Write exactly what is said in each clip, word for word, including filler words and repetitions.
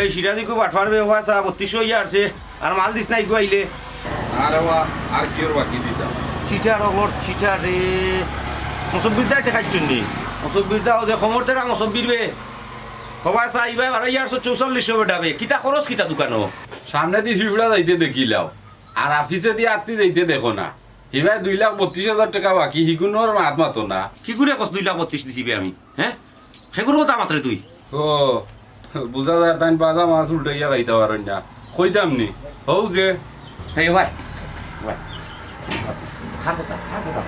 এই সিরাজি কো বাটফার বে, ওবা চা বত্রিশশো ইয়া আছে, আর মাল দিস না ইগু আইলে। আরে ওবা, আর কিওর বাকি দিতাম? চিটার অগর চিটার রে, মুসব্বির দায় টেকাইছইন নি? মুসব্বির দা, ও যে খমর দেরা মুসব্বির বে, ওবা চা ইবা আড়াই আটশো চৌচল্লিশশো বেটা বে, কিতা খরচ কিতা দোকানো? সামনেদি ফিফড়া যাইতে দেখিলাও, আর আফিসেদি আত্তি যাইতে দেখো না। হিবায় দুই লাখ বত্রিশ হাজার টেকা বাকি, হিগুনর মাত মাতো না। কি করে কস দুই লাখ বত্রিশ দিছি বে আমি, হে? হেগুর কথা মাতরে তুই? ও, বুঝা যার তাইন বাজা মাছ উল্টাইয়া খাইতা পারইন না। কইতাম নি? হউ যে। এই ভাই, ভাই। খার কথা, খার কথা।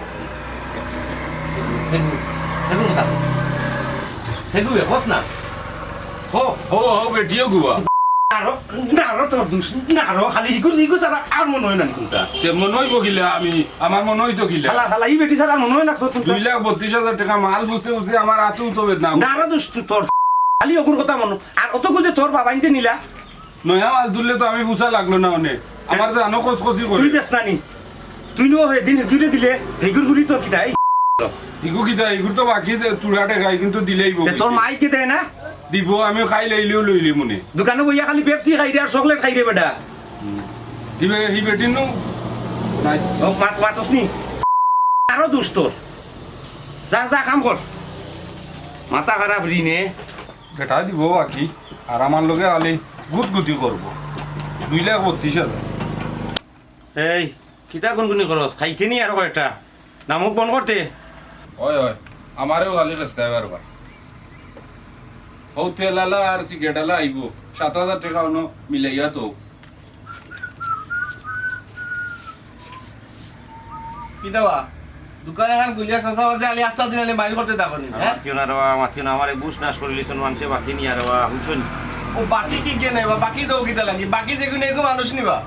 হেগু, হেগুর কথা। হেগু বে, কস না। হো। হো, হো, বেটিও গুয়া। নারো, নারো তোর দুষ, নারো খালি ইগুর, ইগুর ছাড়া আর মনো অয় না নি কুনটা। সে মনো অইবো কিলা আমি, আমার মনো অইতো কিলা। হালা, হালা, ই বেটি ছাড়া আর মনো অয় না তোর কুনটা। দুই লাখ বত্রিশ হাজার টেকা মাল বুঝতে বুঝতে আমার আতু তো বেদনা। নারো দুষ তু-, তোর। খালি অগুর কথা মনো। আর অতগু যে তোর বাবাইন্তে নিলা। নয়া মাল তুললে তো আমি ফুসা লাগলো না অনে। আমার তো আনো কসকসি করে। তুই বেচ না নি। তুই নো হেদিন হেগুরে দিলে, হেগুর ফুরি তোর কিতা? এই ইগু কিতা, ইগুর তো বাকি যে চুড়া টেকা, ইগুন তো দিলেই বউ তে তোর কইছে। মাইকে দেয় না? দিব, আমি খাই লইলেও লইলি মনে। দোকানো বইয়া খালি পেপসি খাই রে আর চকলেট খাই রে বেটা। দিবে, হি বেটির নু? নাই। ও, মাত, মাতস নি? আরো দুষ তোর। যা, যা, কাম কর। মাথা খারাপ ঋণে। বেটা দিব বাকি, আর আমার লগে আলি গুতগুতি করবো। দুই লাখ বত্রিশ হাজার। এই, কিতা গুনগুনি করস? খাইতে নি আরো কয়টা? না মুখ বন্ধ করতে? অয়, অয়, আমারেও খালি খেস্তায় বারবার। হউ তেল আলা আর সিগারেট আলা আইবো, সাত হাজার টেকা অনো মিলাইয়া তো। কিতা বা? দোকান এখান খুলিয়া চাচা বাজে আলি আস্তা দিন আলি মাইর করতে থাকো নি, আর হ্যাঁ? মাতিও না রে বা, মাতিও না, আমারে বুঝ নাশ করিলিছইন মানষে বাকি নিয়া রে বা, বুঝছো নি? ও বাকি কি কে নাই বা? বাকি তো কিতা লাগি? বাকি দেখুন এগু মানুষ নি বা?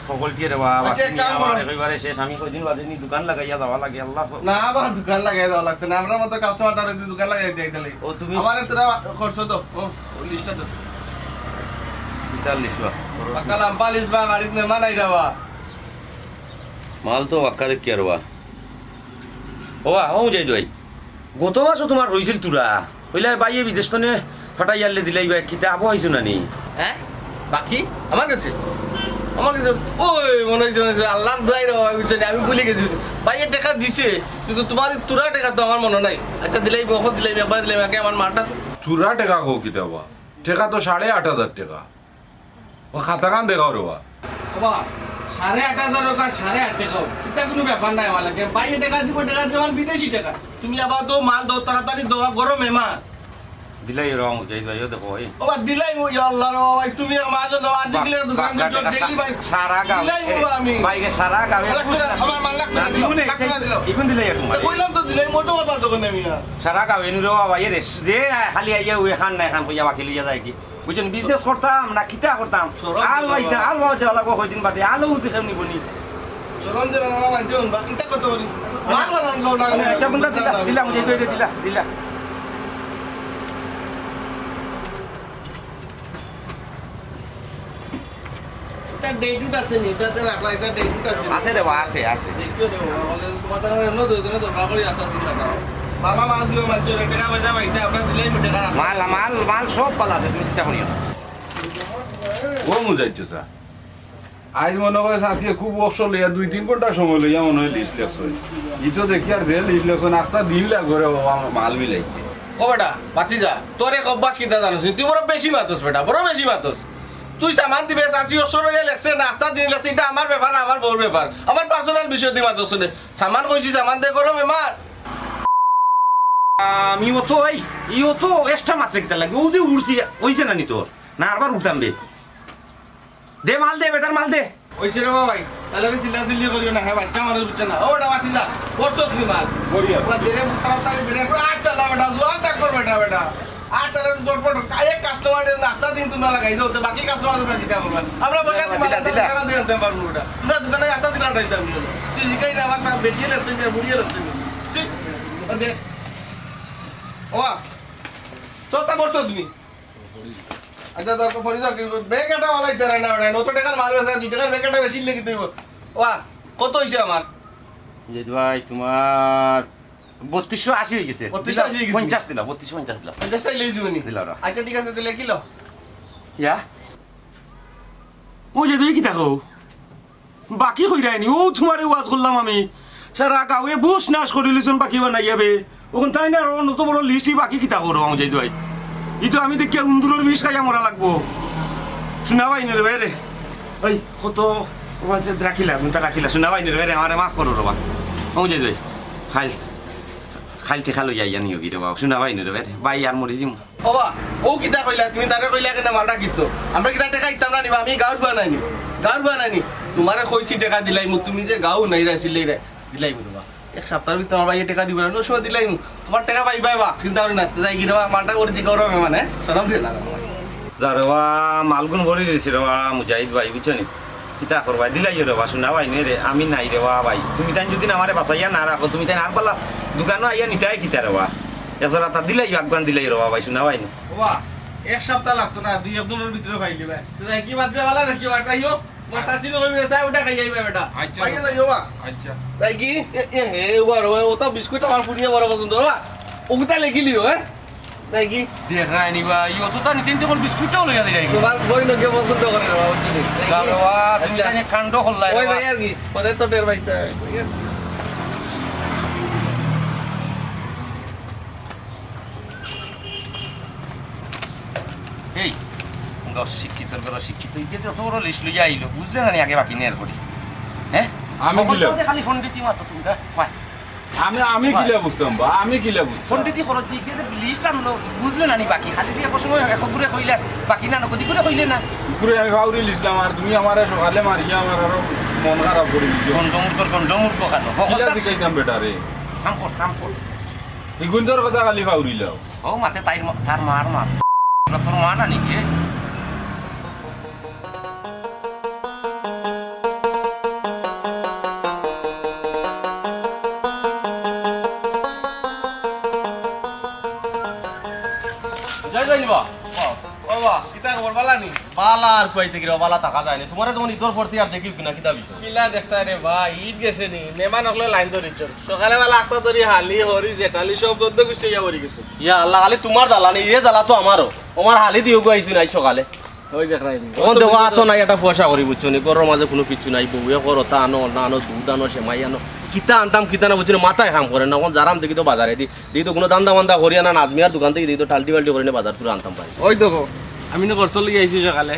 সকলটি রে বা, আচ্ছা, বাকি এক নিয়া কাম আমার করো। একেবারে শেষ। আমি কয়দিন বাদে নি দোকান লাগাইয়া যাওয়া লাগে, আল্লাহ। না বা, দোকান লাগাইয়া যাওয়া লাগছে না। আমরার মতো কাস্টমার তারে দোকান লাগাই দিয়া দিলে। ও, তুমি আমারে তোরা খরচ দাও। ও, ও লিস্টটা দাও। কিতার লিস্ট বা? বাক্কা লাম্বা লিস্ট বা, বাড়িত মেহমান আইরা বা। মাল তো বাক্কা দেখি আর বা। ও বা, ও যাই দই। গত মাসও তুমার রইছিল তুরা। কইলা, "ভাইয়ে বিদেশ তনে ফাটাই আনলে দিলাই ভাই, কিতা আবো আইছো না নি?" হ্যাঁ? বাকি? আমার কাছে? আমার কাছে? ওই, মনো অইছে, মনো অইছে। আল্লার দোয়াই রে বাবা, বুঝছো নি? আমি ভুলি গেছি। ভাইয়ে টেকা দিছে, কিন্তু তুমার তুরা টেকা তো আমার মনো নাই। আচ্ছা, দিলাই, বখত দিলাই, একবার দিলাই, বাকি আমার মালটা তো। তুরা টেকা কও কিতা বা? টেকা তো সাড়ে আট হাজার টেকা। ও খাতাখান দেখাও রে বা। ও বাবা, সাড়ে আট হাজার হোক আর সাড়ে আট টেকা হোক, ইটা কুনু ব্যাপার নায় আমার লাগি। ভাইয়ে টেকা দিবো, টেকা দিবো, আমার বিদেশি টেকা। তুমি আবার তো মাল দাও, তাড়াতাড়ি দাও, গরম মেহমান। দিলাই রং, যাই ভাই, ও দেখো, এই। ও বা দিলাই, ও ইয়া আল্লাহ রে বাবা, তুমি আমার জন্য আর দেখলে দোকান বাক্কা করছো, টেকা ডেইলি ভাই। সারা গাঁও, দিলাই ও আমি। বাইরে সারা গাঁও, এ, লাগতো না, আমার মাল লাগতো না, না, দিলাও, দিমু না, লাগতো না, দিলাও। ইগুন দিলাই এখন। তো কইলাম তো দিলাই, মোটো কথা তো কোনে মিয়া। সারা গাঁও এনু রে বাবা, এ রে, যে খালি আইয়া ওই খান না, খান কইয়া বাকি লইয়া যায় কি? বুঝছেন, বিজনেস করতাম না কিতা করতাম? শরম আল তো বাইতা, বাবা। আল বাবা যাওয়া লাগবো কয়দিন বাদে, আলও দেখে নিব নি। শরম যে না, না, না, যে না, ইটা করতে পারি। মাল বানান লো না, মানে, না, আচ্ছা, বন্ধু, না, দিলা, না, দিলা, না, মুঝে না। দিলা, দিলা। তার ডেট উট আছে নি? তাতে রাখলা, এটা ডেট উট আছে নি? আছে রে বা, আছে, আছে। দেখিও রে বাবা, বলে তোমার তারা এমন দুই দিনে দরকার করি আস্তা দিন না। বাবা মাছ দিও, মাছ দিও, টাকা পয়সা পাইতে, আমরা দিলেই মোটে খারাপ। মাল, মাল, মাল সব পালা আছে, তুমি চিন্তা করিও না। ও মুজাইতে চা। আইজ মনো কয় চাচিয়ে খুব অবসর লইয়া দুই তিন ঘন্টা সময় লইয়া মনো অয় লিস্ট লেখছইন। ই তো দেখি আর যে লিস্ট লেখছইন, আস্তা দিন লাগবো রে বাবা, আমার মাল মিলাইতে। ও বেটা, ভাতিজা, তোর এক অভ্যাস কিতা জানোস নি? তুই বড় বেশি মাতস বেটা, বড় বেশি মাতস। তুই সামান দিবে, চাচি অবসর লইয়া লেখছে, আস্তা দিন লেখছে, ইটা আমার ব্যাপার না, আমার বউর ব্যাপার। আমার পার্সোনাল বিষয় দি মাতস নে। সামান কইছি, সামান দে, গরম মেহমান। আমি অত, এই, ই অত এক্সট্রা মাতরে কিতা লাগি? ও যে উঠছি, অইছে না নি তোর? না, আরবার উঠতাম রে। দে মাল দে, বেটার মাল দে। অইছে রে বাবা ভাই, তার লগে চিল্লা চিল্লি করিও না, হ্যাঁ, বাচ্চা মানুষ বুঝছে না। ও বেটা, বাতি যা, বসছো তুমি মাল। বড়িয়া। ওরা দেরে, তাড়াতাড়ি দেরে, আচ্ছা, না বেটা, জোয়ান থাক কর বেটা, বেটা। আচ্ছা, না, জটপট, আরে কাস্টমার এর নাস্তা দিন তোমরা লাগাই দাও, তো বাকি কাস্টমার তোমরা কিতা করবা? আমরা বলে দিলা, দিলা। টাকা দিয়ে আনতে পারবো বেটা। তোমরা দোকানে একটা দিন আটাই দাম দিও। তুই জিকাই না, আমার তার বেটিয়ে লাগছে, যে বুড়িয়ে লাগছে। ঠিক, দে। ও, চলতা বসছো তুমি? আচ্ছা, তো ফরিদা, ব্যাগ একটা বানাইতে পারে না, ওটা অত টাকার মাল আছে, দুই টাকার ব্যাগ একটা বেশি লেগে দিব। ওয়া, কত হইছে আমার? জিদ ভাই, তোমার বত্রিশশো আশি হয়ে গেছে। বত্রিশশো আশি হয়ে গেছে। পঞ্চাশ দিলা, বত্রিশশো পঞ্চাশ দিলা। পঞ্চাশটাই লই যাবো নি? দিলা ওরা। আচ্ছা, ঠিক আছে, তাহলে কিলো? ইয়া? ও যে তুই কিতা কও? বাকি কইরায়নি, ও তুমারে ওয়াজ করলাম আমি। সারা গাঁওয়ে বুশ নাশ করিলিছইন বাকি বানাইয়া বে। অখন তাইন আর অত বড় লিস্ট, ই বাকি কিতা করো, আমি যাই দুয়াই। ই তো আমি দেখিয়া উন্দুরর বিষ খাইয়া মরা লাগবো। হুনা পাইনু রে বা রে। ওই কত ওয়াজ রাখিলা, হুনতা রাখিলা, হুনা পাইনু রে বা রে, আমারে মাফ করো রে বা। আমি যাই দুয়াই। খাইল, খাইল টিকা লইয়া আইয়া নিও কি রে বা, হুনা পাইনু রে বা রে। ভাই আর মরি যিমু। ওবা, ও কিতা কইলা? তুমি তারে কইলা কেনে মালটা কিতো? আমরা কিতা টেকা দিতাম না নি বা? আমি গাঁওর ফুয়া নায় নি, গাঁওর ফুয়া নায় নি। তুমারে কইছি টেকা দিলাইমু, তুমি যে গাঁও নায় রে, সিলেই রে, দিলাইমু রে বা। এক সাপ্তার ভিতরে আমার ভাইয়ে টেকা দিবো না, অউ সময় দিলাইমু। তুমার টেকা পাইবায় বা, চিন্তা করিও না। যাইগি রে বা, মালটা করি জিকাও রে বা, মানে, শরম দিও না। যা রে বা, মালগুন ভরি দিছি রে বা, মুজাহিদ ভাই, বুঝছো নি? কিতা করবায়, দিলাইও রে বা, হুনা পাইনু রে, আমি নাই রে বা ভাই। তুমি তাইন যুদি আমারে বাচাইয়া না রাখো, তুমি তাইন আর বালা দুকানো আইয়া নিতায় কিতা রে বা? এছাড়া তা দিলাইও, আগুয়ান দিলাইও রে বা ভাই, হুনা পাইনু। ওবা, এক সাপ্তা লাগতো না, দুই এক দিনর ভিতরে পাইলিবায়। তো যাইগি বাদ যা বালা, যাইগি বাদ যাইও। মাথা ছিল কইবে, চা উঠা খাইয়া আইবা বেটা। আচ্ছা। পাইয়া যাইও বা। আচ্ছা। যাইগি, এ, এ, হে, ওবা রে বা, অতা বিস্কুট আমার ফুড়িয়ে বড় পছন্দ রে বা। অগুতা লেখিলিও, হে? নাকি? দেখরায় নি বা, ই অততা নিতে নিতে অখন বিস্কুটটাও লইয়া দিলায়। তুমার বইন ওকে পছন্দ করে রে বা, বুঝছো নি? যা রে বা, তুমি আচ্ছা। জানি কাণ্ড করলায় রে ওই বা। যাই আর কি, পরে তো টের পাইতে হয়। এই, তোমরা শিক্ষিতর ঘরো শিক্ষিত, ইগে যে অত বড় লিস্ট লইয়া আইলো, বুঝলে না নি আগে বাকি নেয়ার করি? হ্যাঁ? আমি অখন কিলা? তো যে খালি ফোন দিতে মাত্র তোমরা, ওই। আমি, আমি কিলা বুঝতাম বা, আমি কিলা বুঝতাম? ফোন দিতে খরচ দিয়ে ইগে যে লিস্ট আনলো, বুঝলে না নি বাকি? খালি দিয়ে এক সময় এক ঘুরে কইলাস, বাকি না, নগদি করে কইলে না। ঘুরে আমি ফাউরি লিছলাম, আর তুমি আমারে সকালে মারিয়া আমার আরো মন খারাপ করি দিছো। গন্ডমূর্খর গন্ডমূর্খ খানো। কিলা শিখাইতাম বেটারে? কাম কর, কাম কর। ইগুইন্তর কথা খালি ফাউরিলাও। ও মাতে তাইর মা-, তার মার মা। তোর মা না নি কে? জয় জয় নিবা। ও, ও বা, কিতা খবর, বালা নি? বালা আর কইতে কিরা, বালা থাকা যায় না। তুমারে যেমন ইদর পরতে আর দেখি কিনা, কিতা বিষয়? কিলা দেখতায় রে বা, ইদ গেছে নি? মেহমান অকলে লাইন ধরিছইন। সকালে বেলা আখতা ধরি হালি, হরি, জেঠালি সব চৌদ্দ গুষ্টি ইয়া ভরি গেছে। ইয়া আল্লাহ, খালি তুমার জ্বালা নি, এ জ্বালা তো আমারও। আমার হালি দিও গো আইছইন আইজ সকালে। ওই দেখরায় নি। অখন দেখো, আতো নাই একটা পয়সা করি, বুঝছো নি? ঘরর মাঝে কুনু কিচ্ছু নাই। বউয়ে করো, তা আনো, না আনো, দুধ আনো, সেমাই আনো। কিতা আনতাম, কিতা না, বুঝছো নি? মাথায় কাম করে না। অখন যারাম দেখি তো বাজারে দি, দেখি তো কুনু ধান্দা-মান্দা করিয়া না, নাজমিয়ার দোকান থাকি দেখি তো টাল্টি-বাল্টি করি না, বাজার থুড়া আনতাম পারি। ওই দেখো, আমি না খরচ লইয়া আইছি সকালে।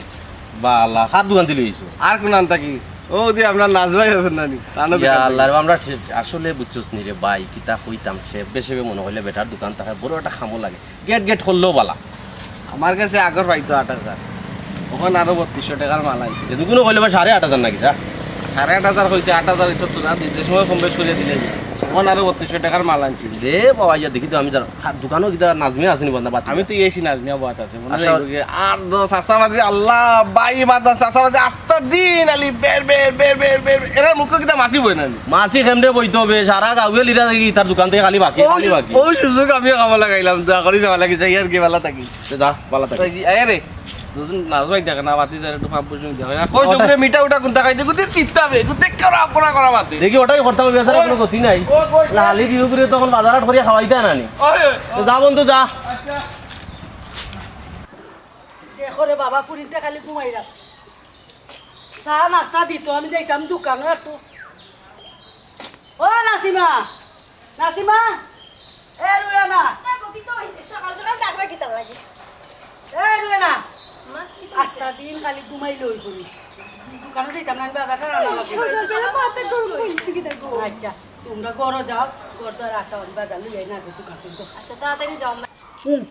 বালা, কার দোকান থাকি লইছো? আর কুন আনতা কি? ও দি আপনার নাজ ভাই আছইন না নি? তান ইয়া দোকান থাকি। আল্লাহ, আমরা ঠিক আসলে বুঝছস নি রে ভাই, কিতা কইতাম, সে বেশি মনে অইলে বেটার দোকান থাকে, বড় একটা খামো লাগে। গেট গেট করলেও বালা। আমার গেছে আগর পাইতো আট হাজার, অখন আরো বত্রিশশো টেকার মাল আনছি। এতগুলো কইলে বা সাড়ে আট হাজার নাকি, যা? সাড়ে আট হাজার কইতে আট হাজার ইতো তোরা দিতে সময় কম বেশ করিয়া দিলে। অখন আরো বত্রিশশো টেকার মাল আনছি। দে বাবা, ইয়া দেখি তো আমি জানো, খা-, দোকানো কিতা নাজমিয়া আছে নি বন্ধা, বাদ আমি তো গেছি নাজমিয়া বাদ আছে, মনে আচ্ছা। নাই গো, আর দো চাচা বাজি, আল্লাহ, ভাই বাদ আছে, চাচা বাজি, আস্তা দিন আলি বের, বের, বের, বের, বের, এরা মুখে কিতা মাছি বই না নি? মাছি কেমনে বইতে হবে? সারা গাঁওয়ে লিরা দেখি তার দোকান থাকি খালি বাকি, খালি বাকি। ওই সুযোগ আমিও খাওয়া লাগাইলাম, দোয়া করি যাওয়া লাগি, যাই আর কি, বালা থাকি। তে যা, বালা থাকিস। তাই কি, আয় রে, দুদিন নাচ ভাই দেখে না, বাতি ধরে একটু পাম্প পুষুন দেখে না। কই ওটা চোখে মিঠা উঠা কুন্তা খাইতে, কুন্তা কিতা বে, কুন্তা করা, করা, করা বাতি। দেখি ওটাই করতে হবে, বেচারা ওই, কোনো গতি নাই। ওই, ওই, না, হালি বিহু করে তখন বাজার হাট করিয়া খাওয়াইতে আনানি। ওই, ওই, তো যা বন্ধু, যা। আচ্ছা। দেখো রে বাবা, ফুরিনটা খালি ঘুমাইরা। চা নাস্তা দিত, আমি যাইতাম দোকানো একটু। ও নাসিমা, নাসিমা, এ রুয়ানা। তা গো, কিতা অইছে? সকাল সকাল ডাকবা কিতার লাগি? এ রুয়ানা, মা, কিতা অইছে? আস্তা দিন খালি ঘুমাইলে অইবো নি। দোকানো যাইতাম না, আমি বাজারটা রান্না ও, লাগবো। সকাল সকাল মাথা গরম অইছে কিতা গো? আচ্ছা, তুমরা ঘরো যাও, ঘর তো রাখা, আমি বাজার লইয়া না যে দোকান তো। আচ্ছা, তাড়াতাড়ি যাও, মা। হুম।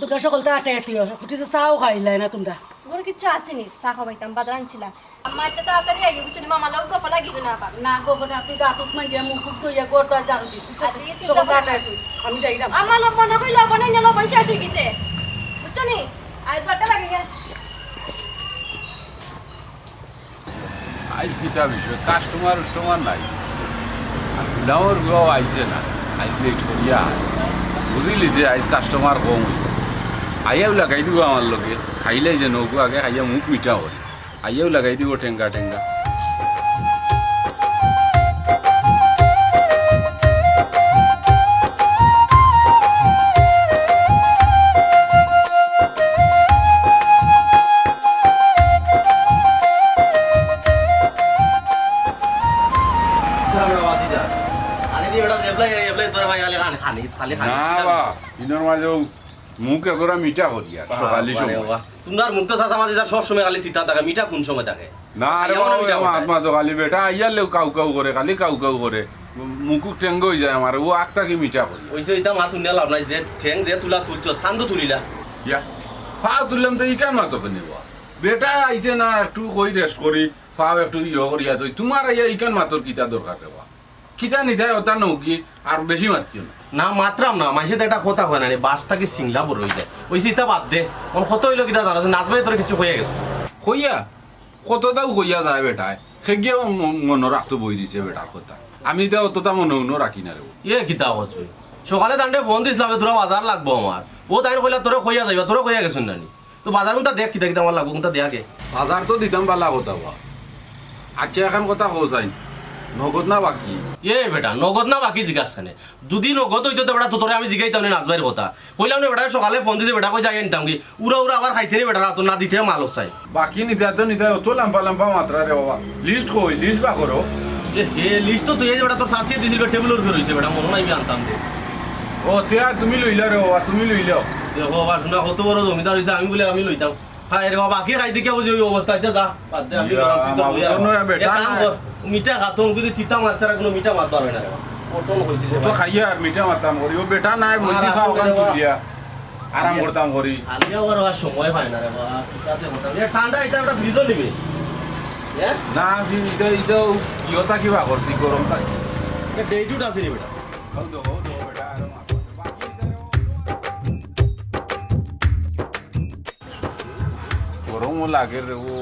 তুমরা সকল তো আটে আটে, ফুটি তো চাও খাইলায় না তুমরা। ঘরে কিচ্ছু আসেনি, চা খাওয়াইতাম, বাজার আনছিলাম। আম্মা, আচ্ছা, তাড়াতাড়ি আইও, বুঝছো নি? মামার লগে গফা লাগিও না আবার। না গো, না, তুই দাঁত উঠ মাঞ্জিয়া মুখ উঠ ধইয়া ঘর তো আর ঝাড়ু দিস, বুঝছো? আচ্ছা, এই চিন্তা সকল তো করো না। আটে আটে, আমি যাইলাম। আমার লবণ না কইলে লবণ নাই, লবণ শেষ অই গেছে, বুঝছো নি? আজ বারটা লাগে গিয়া। আইজ কিতা বিষয়, কাস্টমার উস্টমার নাই। আর গুলামর গুয়াও আইছে না, আইজ লেট করিয়া আয়। বুঝিলিছে আইজ কাস্টমার কম অইবো। আইয়াও লাগাই দিবো আমার লগে, খাইলাই যে নৌকো আগে খাইয়া মুখ মিঠা অয়। আইয়াও লাগাই দিবো টেঙ্গা টেঙ্গা। খালি, খালি, খালি না তিতা বা, মিঠা। ইনোর মাঝে মুখ এতটা মিঠা করি আর বাহ, সকালে বাহ রে সময়। বাহ। তুমরার মুখ তো চাচা মাঝে যা সব সময় খালি তিতা থাকে, মিঠা কোন সময় থাকে? না রে খাইয়া বাবা, মনে মিঠা ওই মাত মাতো খালি, বেটা আইয়ার লেও কাউ কাউ করে, খালি কাউ কাউ করে। মুখ টেঙ্গ অই যায় আমার, ও আখটা কি মিঠা করি। ওই যে ইতা মাত হুনিয়া লাভ নাই, যে ঠেং যে তুলা তুলছস, খান তো তুলিলা। ইয়া, পাও তুললাম তো ইখান মাতো কেনে বা? বেটা আইছে না, একটু কই rest করি, পাও একটু ইয়ে করিয়া থই। তুমার আইয়া ইখান মাতর কিতা দরকার রে বা? কিতা নিতায় ওটা নৌকি, আর বেশি মাতিও না। না, মাতরাম না, মানষে তো একটা কথা কয় না নি, বাঁশ থাকি শিংলা বড় অই যায়। ওই চিন্তা বাদ দে, অখন কথা অইলো কিতা জানোস, নাজমাই তোরে কিছু কইয়া গেছে। কইয়া? কততাউ কইয়া যায় বেটায়, খেগিয়া ম-, মনো রাখতো বই দিছে বেটার কথা। আমি তো অততা মনো উনো রাখি না রে। এ কিতা কস বে? সকালে তানরে ফোন দিছলাম, তোরা বাজার লাগবো আমার। ও তাইন কইলা তোরে কইয়া যাইবা, তোরে কইয়া গেছইন না নি? তো বাজার কুনটা দেখ, কিতা কিতা আমার লাগবো, কুনটা দেখ আগে। বাজার তো দিতাম বালা কথা বা। আচ্ছা, এখান কথা কও চাই, নগদ না বাকি? এ বেটা, নগদ না বাকি জিগাস কেনে? যুদি নগদ অইতো তো বেটা, তো তোরে আমি জিগাইতাম নি নাজমাইর কথা। কইলাম না বেটা, সকালে ফোন দিছে বেটা, কইছে আইয়া নিতাম গি। উরা উরা আবার খাইতে নি বেটা, তো না দিতে মাল চাই। বাকি নিতা তো নিতা, অত লাম্বা লাম্বা মাতরা রে বাবা। List কই, list বার করো। এ হে, list তো তুই এই যে বেটা তোর চাচিয়ে দিছিল, টেবিলর উপরে রইছে বেটা, মনো নাই আমি আনতাম দে। ও, তে আর তুমি লইলা রে বাবা, তুমি লইলাও। দেখো বাবা, শুনা কত বড় জমিদার অইছে, আমি বলে আমি লইতাম। হায় রে বাবা, বাকি খাইতে কিয়া বুঝি ওই অবস্থা? আচ্ছা, যা, বাদ দে, আমি ইয়া, গরম, তুই তো আমার বইয়া তো নয়া বেটা এক কাম নাই। কর, মিঠা খাতো, আমি কিন্তু তিতা মাছ ছাড়া কুনু মিঠা মাছ পারবে না রে বাবা। পটল হইছে যে তো ভাই। খাইয়া আর মিঠা মাতাম করি, ও বেটা নাই, আর বলছি আসলে খাও, খান রে বাবা। তুলিয়া। আরাম ইয়া। করতাম করি। খালি আবার আর সময় পায় না রে বাবা, কিতাতে হঠাৎ। এ ঠান্ডা, ইটা একটা ফ্রিজও নিবে। হ্যাঁ? না, ফ্রিজ, ইটা, ইটা ইয়তা কিবা করছি, গরম থাকি। এ ডেইটুট আছে নি বেটা? হউ তো, হউ তো, বেটা, আরো মাছ। গরমও লাগে রে, ও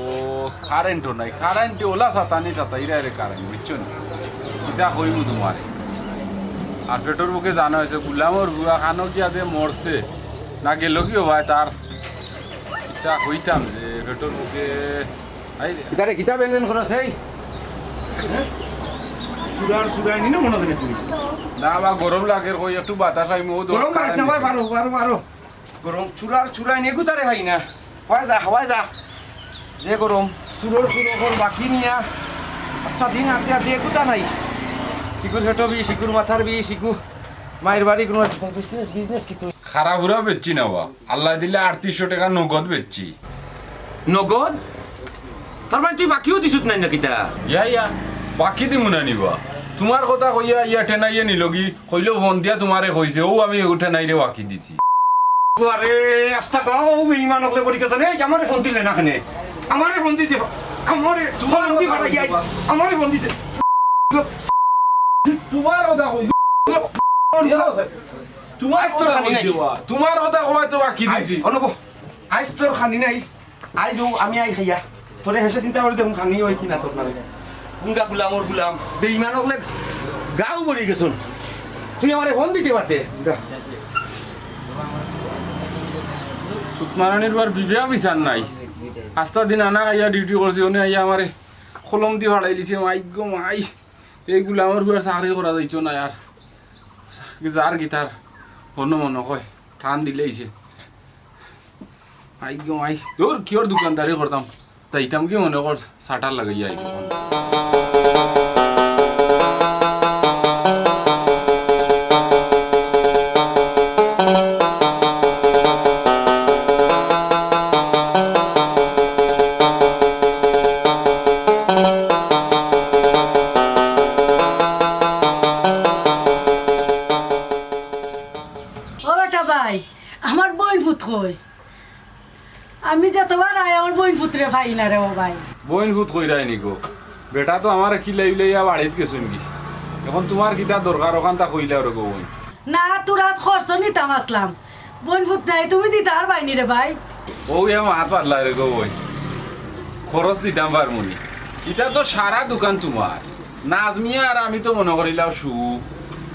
কারেন্টও নাই, কারেন্টে ওলা সাতানি সাতাইরা রে কারেন্ট, বুঝছো নি? কিতা কইমু তুমারে। আর পেটর ভুকে জানা অইছে, গুলামর বুয়া খানো গিয়া যে মরছে, না গেল কি ও ভাই তার? কিতা কইতাম যে পেটর ভুকে, আই রে। কিতা রে, কিতা বেনবেন করস, এই? চুরার চুরাই নিনো মনে হয় তুমি। না, আমার গরম লাগে, কই একটু বাতাস আইমু, ও গরম দরকার মারিস না ভাই, আছে। বারো, বারো, বারো। গরম চুরার চুরাই নিয়ে গুতারে ভাই না। হাওয়ায় যা, হাওয়ায় যা। যে গরম, চুরর চুর অকল বাকি নিয়া, আস্তা দিন আটতে আটতে গুতা নাই। ইগুর পেটো বিষ, ইগুর মাথার বিষ, ইগু মায়ের বাড়ি কোনো বিজনেস, বিজনেস কি তুই? খারাপ পুরা বেচছি না বা, আল্লাহ দিলে আটত্রিশশো টেকা নগদ বেচছি। নগদ? তার মানে তুই বাকিও দিছত নাই না কিতা? ইয়া, ইয়া, বাকি দিমু না নি বা। তুমার কথা কইয়া ইয়া টেনাইয়ে নিলগি, কইলো ফোন দিয়া তুমারে কইছে, ও আমি ও টেনাইরে বাকি দিছি। আরে, আস্তা গাঁও বেইমান অকলে করি গেছে রে, আমারে ফোন দিলে না কেনে? আমারে ফোন দিতে, আমারে ফোন দি ফাটাই আই, আমারে ফোন দিতে। তুমার কথা কই। তুমার আইজ তোর কথা খানি নাই। কইছে বা। তুমার কথা কওয়ায় তো বাকি আইজ দিছি। অনব, আইজ তোর খানি নাই। আইজ ও আমি আই খাইয়া। তোরে হেসে চিন্তা করি দেখুন খানি অয় কি না তোর নামে। গুঙ্গা গুলামর গুলাম, বেইমান অকলে গাঁও ভরি গেছুন। তুই আমারে ফোন দিতে পারতে। সুতমারানির বার বিবেক বিচার নাই। আস্তা দিন আনা খাইয়া ডিউটি করছি, অনে আইয়া আমারে কলম দি ফাড়াই দিছে, মাই গো মাই। এই গুলামর বুয়ার চাকরি করা যাইতো না আর। যার গিতার হনো মনো কয়, টান দিলাইছে। আই গো আই, দূর, কিওর দোকানদারি করতাম? যাইতাম কি মনে কর, শাটার লাগাইয়া আইব। ও বেটা ভাই, আমার বইন ফুত কই? আমি যতবার আই, আমার বইন ফুতরে পাই না রে ও ভাই। বইন ফুত কইরায় নি গো? বেটা তো আমারে কিলাই উলাইয়া বাড়িত গেছইন গি। এখন তুমার কিতা দরকার, অখানতা কইলাও রে গো বইন। না, তোরা খরচ নিতাম আসলাম। বইন ফুত নাই, তুমি দিতায় পারবায় নি রে ভাই। ও ইয়া মাত পারলা রে গো বইন। খরচ দিতাম পারমু নি। ইটা তো সারা দোকান তুমার। নাজমিয়া আর আমি তো মনো করিলাম সুখ,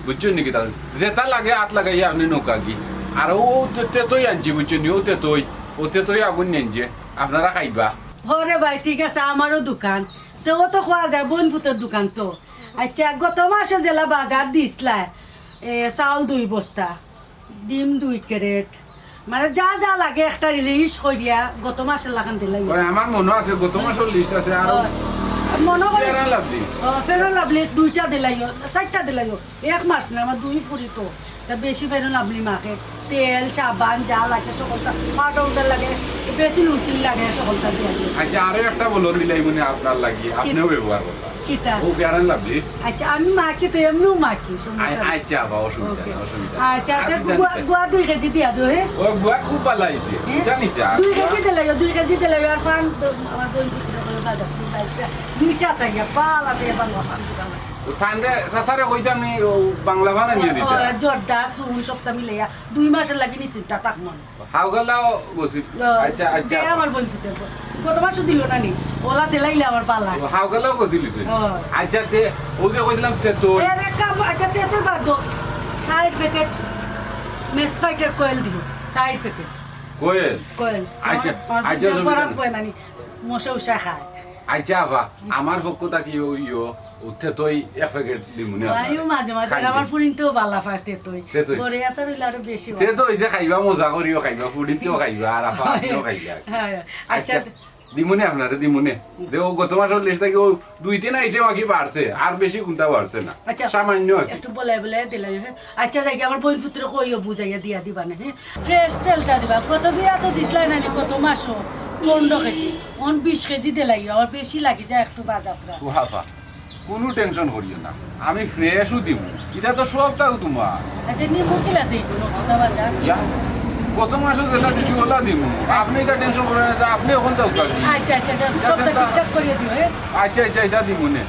বুঝছো নি কিতা? যেটা লাগে আত লাগাইয়া আপনে নৌকা গি। আর ও তে-, তেতই আনছি, বুঝছো নি? ও তেতই, ও তেতই আগুন নেন যে, আপনারা খাইবা। হরে ভাই, ঠিক আছে, আমারও দোকান। তে ও তো খোয়া যায়, বইন ফুতর দোকান তো। আচ্ছা, গত মাসে যেলা বাজার দিছলা, এ, চাউল দুই বস্তা। ডিম দুই ক্যারেট, মানে যা যা লাগে একটা লিস্ট করিয়া গত মাসর লাখান দিলাই। ওই আমার মনো আছে, গত মাসর লিস্ট আছে, আর ও, মনো করে Fair and Lovely। O, Fair and Lovely দুইটা দিলাইও, চাইরটা দিলাইও। এক মাস না, আমার দুই ফুরি তো। তা বেশি বেরো লাভলি মাখে, তেল, সাবান, যা লাগে সকলতা, পাউডার লাগে, বেশি লুসিল লাগে সকলতা দিয়া দিও। আচ্ছা, আরো একটা বলন দিলাই মনে আপনার লাগি, আপনিও ব্যবহার করবা। কিতা? ও ফেয়ার অ্যান্ড লাভলি। আচ্ছা, আমি মাখি তো এমনিও মাখি, সমস্যা আ-, নাই। আচ্ছা, বা অসুবিধা ওকে। নাই, অসুবিধা আচ্ছা, নাই। আচ্ছা, আর আচ্ছা, কিতা গুয়া, নিতা? গুয়া দুই কেজি দিয়া দিও, হে? ও গুয়া খুব ভালা অইছে। হে? কিতা নিতা? দুই কেজি দিলাই, দুই কেজি দিলাই, আর ফান তো আমার বইন পুত্র করে বাজার থেকে পাইছে। দুইটা আছে গিয়া, পাল আছে গিয়া, বাংলা ফান দোকান। ও ঠান্ডা চাচারে কইতাম নি, ও বাংলা ফান আনিয়া দিতা। ও, জর্দা, চুন, সবটা মিলাইয়া দুই মাসের লাগি নিশ্চিন্তা থাক মন। হাউগালাও গছিল। ও, আচ্ছা, আচ্ছা। দে আমার বইন পুত্র। গত মাসও দিল না নি? ওলা দিলাইলে আমার পালা। ও, হাউগালাও গছিল তুই? ও। আচ্ছা, তে, ও যে কইছিলাম তে তো। এর এক কাম, আচ্ছা, তে তো বাদ দাও। সাইড প্যাকেট, মেসফাইটের কয়েল দিও। Side packet. কয়েল? কয়েল। আচ্ছা, আমার, আমার আচ্ছা, ফিল্টার অসুবিধা খারাপ নাই। হয় না নি? মশা উষা খায়। আচ্ছা, আফা, আমার পক্ষ থাকি ও ইয়ো, ও তেতই এক প্যাকেট দিমুনে আপনারে। আমিও মাঝে মাঝে খাইতে। আমার ফুরিনতেও বালা পায় তেতই। তেতই। ঘরে আসার হইলে আরো বেশি ভালো। তেতই যে খাইবা, মজা করিও খাইবা, ফুরিনতেও খাইবা, আর আফা আপনিও খাইবা। হ্যাঁ, আচ্ছা, আচ্ছা। দিমুনে আপনারে, দিমুনে। দেখো, গত মাসর লিস্ট থাকি ও দুই তিন আইটেম আর কি বাড়ছে, আর বেশি কোনটা বাড়ছে না। আচ্ছা, সামান্য আর কি। একটু বলাই বলাই দিলাই, হ্যাঁ। আচ্ছা, যাই কি, আমার বইন পুত্র কইও বুঝাইয়া দিয়া দিবা না, হ্যাঁ? ফ্রেশ তেলটা দিবা। কত বিয়া তো দিছলাই না নি, কত মাসও? পনেরো কেজি। অন বিশ কেজি দিলাই, আমার বেশি লাগি যায় একটু বাজারটা। ও হাফা, কোনো টেনশন করিও না, আমি ফ্রেশও দিমু। এটা তো সবটাও তোমার। আচ্ছা, নিমু কিলা দিই, কোনো কথা বাজার? ইয়া, গত মাসও যেটা দিছি, ওলা দিমু। আপনি এটা টেনশন করেন না, আপনি এখন যাও কাকি। আচ্ছা, আচ্ছা, আচ্ছা, এটা সবটা চিন্তা ঠিকঠাক করিয়া দিও, হ্যাঁ? আচ্ছা, আচ্ছা, এটা দিমু নে।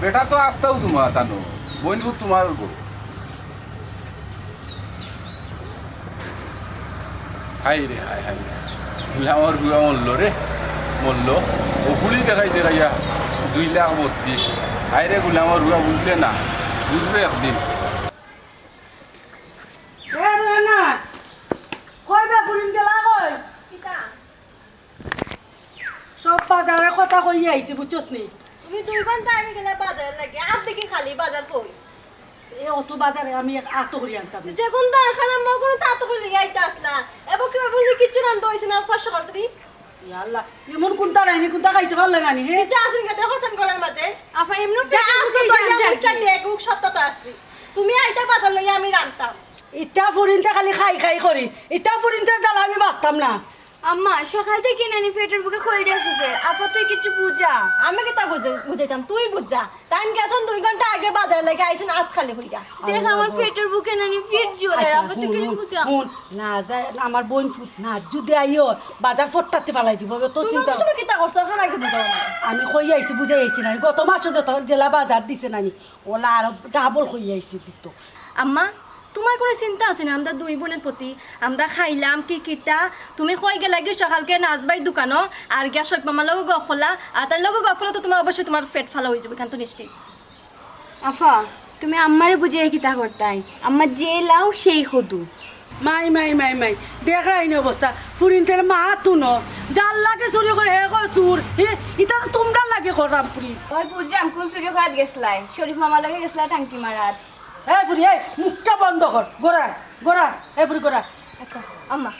বেটা তো আস্তাও তোমার, তানো। বইন খুব তোমার উপর। হায় রে, হায়, হায় রে। গুলামর বুয়া মরল রে, মরল। ও ফুড়ি দেখাই দেখাইয়া দুই লাখ বত্রিশ। হায় রে, গুলামর বুয়া বুঝলে না, বুঝবে একদিন। এ রে না, কই বে ফুরিন গেলা কই? কিতা? সব বাজারে কথা কইয়া আইছি, বুঝছস নি? তুমি দুই ঘন্টা আগে গেলে বাজার লাগে, আর দেখি খালি বাজার কই? এ অত বাজারে আমি এক আতো করি আনতাম। যে কোন তো এখানে মগরে তা তো করি আইতা আসলা। এবার কি বুঝি কিচ্ছু রান্ধ হইছে না, উপাস সকাল তুমি? ইয়া আল্লাহ, এমন কোনটা নাই নি, কোনটা খাইতে পারলে না নি, হে? যা আসুন গেতে হোসেন গলার মাঝে। আফা, এমন যা পেটে আসুন ভুকে তো যান ইয়া যান। মিস্টার লেগুক সত্য তো আসছি। তুমি আইতা বাজার লইয়া আমি রানতাম। ইটা ফুরিনতে খালি খাই খাই করি। ইটা ফুরিনতে জ্বালা আমি বাঁচতাম না। আম্মা, সকাল থেকে নানি পেটের ভুকে কই দিয়েছে যে, আপা তুই কিছু বুঝা। আমি কিতা বুঝে-, বুঝাইতাম, তুই বুঝা। তাইন গেছন দুই ঘন্টা আগে বাজার লাগি আইছন আত খালি হইয়া। দেখ, আমার পেটের ভুকে নানি পেট জ্বলে, আচ্ছা, আপা তুই হুন, কিছু হুন, বুঝা। হুন, না যায়, আমার বইন ফুত না, যদি আইও, বাজার ফট্টাতে ফালাই দিব, তো তুমি চিন্তা অত সময় কিতা করছো, ওখানে আগে বুঝাও না। আমি কই আইছি, বুঝাই আইছি না, গত মাসে যত জেলা বাজার দিছে নানি, ওলা আরো ডাবল কই আইছি দিত। আম্মা, তোমার কোনো চিন্তা আছে না আমরা দুই বোনের প্রতি? আমরা খাইলাম কি কিতা? তুমি কই গেলা কি সকালকে নাজবাই দোকানো, আর গিয়া শফিক মামার লগে গফলা, আর তার লগে গফলা তো তোমার অবশ্যই তোমার পেট ফালা হয়ে যাবে, এখান তো নিশ্চিত। আফা, তুমি আম্মারে বুঝিয়ে কিতা করতাই? আম্মা যে লাও সেই কদু। মাই, মাই, মাই, মাই, দেখ রাইনি অবস্থা, ফুরিনতের মা তুনো, যার লাগে চুরি করে হে কয় চুর, হে, ইটা তো তোমরার লাগে করলাম ফুরি। ওই বুঝলাম, কোন চুরি করাত গেছলাই? শফিক মামার লগে গেছলা টাঙ্কি মারাত। এ ফুরি, এই মুখটা বন্ধ কর, গোরা, গোরা, এ ফুরি গোরা। আচ্ছা, আম্মা,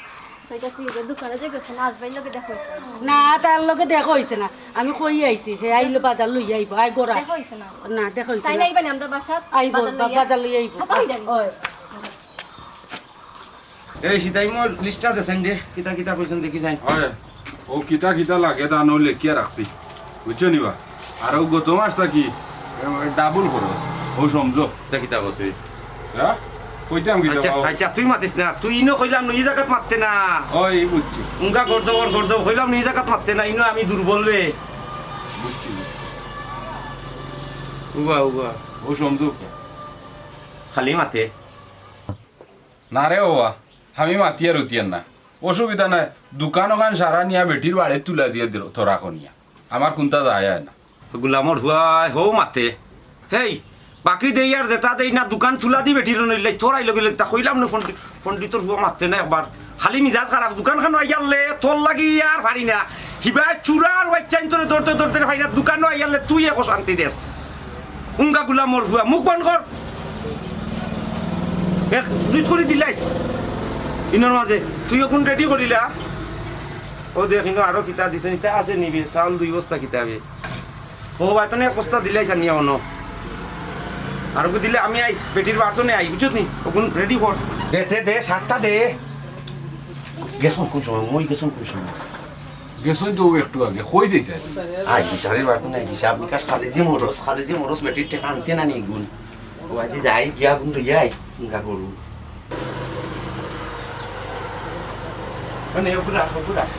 কইতাছি যে দোকানে যে গেছে, নাজবাইর লগে দেখা হইছে। না, তার লগে দেখা হইছে না। আমি কই আইছি, হে আইলো বাজার লই আইবো। আয় গোরা। দেখা হইছে না? না, দেখা হইছে তাই না। নাই বানি আমরা বাসাত আইবো, বাজার বা-, লইয়া। বাজার লই আইবো। হাছা হই যান। ওই। এই সিতাই মোর লিস্টটা দেছেন রে, কিতা কিতা কইছেন দেখি যাই। হয়, ও কিতা কিতা লাগে তা নইলে লেখিয়া রাখছি, বুঝছো নি বা? আর ও গত মাস থাকি, এ, ডাবল খরচ, ও সমঝো। তা কিতা কছে? হ্যাঁ? কইতাম কিতা আচ্ছা, বাবা? আচ্ছা, তুই মাতিস না, তুই ইনো কইলাম না, ই জাগাত মাততে না। ওই বুঝছি। উঙ্গা গর্দবর গর্দব কইলাম না, ই জাগাত মাততে না, ইনো আমি দুর্বল রে। বুঝছি, বুঝছি। উবা, উবা। ও সমঝো। খালি মাতে। না রে বাবা, আমি মাতিয়ার উতিয়ার না, অসুবিধা নাই। দোকান ওখান সারা নিয়া বেটির বাড়িত তুলা দিয়া দিল, তোরা কনিয়া। আমার কুন্তা যায় আয় না। গুলামর হুয়ায় হউ মাতে। হেই, বাকি দেই আর যেতা দেই না, দোকান তুলা দি বেটির নইলাই, তোরাই লগে লগে তা কইলাম না, পণ্ডিত, পণ্ডিতর হুয়া মাতে না একবার। খালি মিজাজ খারাপ, দোকান খানো আইয়ারলে তোর লাগি আর পারি না। হিবায় চুরার বাচ্চাইন তোরে ধরতে ধরতে পারি না, দোকানো আইয়ারলে তুই একো শান্তি দেস। উঙ্গা গুলামর হুয়া, মুখ বন্ধ কর। এক দুই করি দিলাইস। ইনর মাঝে তুই অখন রেডি করিলা। ও দেখ, ইনো আরো কিতা দিছে, ইতা আছে নিবে, চাউল দুই বস্তা কিতা বে। ও ভাই, তনে এক বস্তা দিলাইস আনিয়া অনো। আর ওকে দিলে আমি আই, বেটির বাড়িত নে আই, বুঝছত নি? ওগুন রেডি কর। দে, দে, দে, শার্টটা দে। গেছইন কোন সময়? মই গেছইন কোন সময়? গেছইন তো একটু আগে, কই যাইতা? আই, বিচারির বাড়িত নে, হিসাব নিকাশ খালি যে মরস, খালি যে মরস, বেটির টেকা আনতে না নি গুন। ও আজ যাই, গিয়া গুন লইয়া আই, ইনকা করু। মানে, ওগুন রাখ, ওগুন রাখ।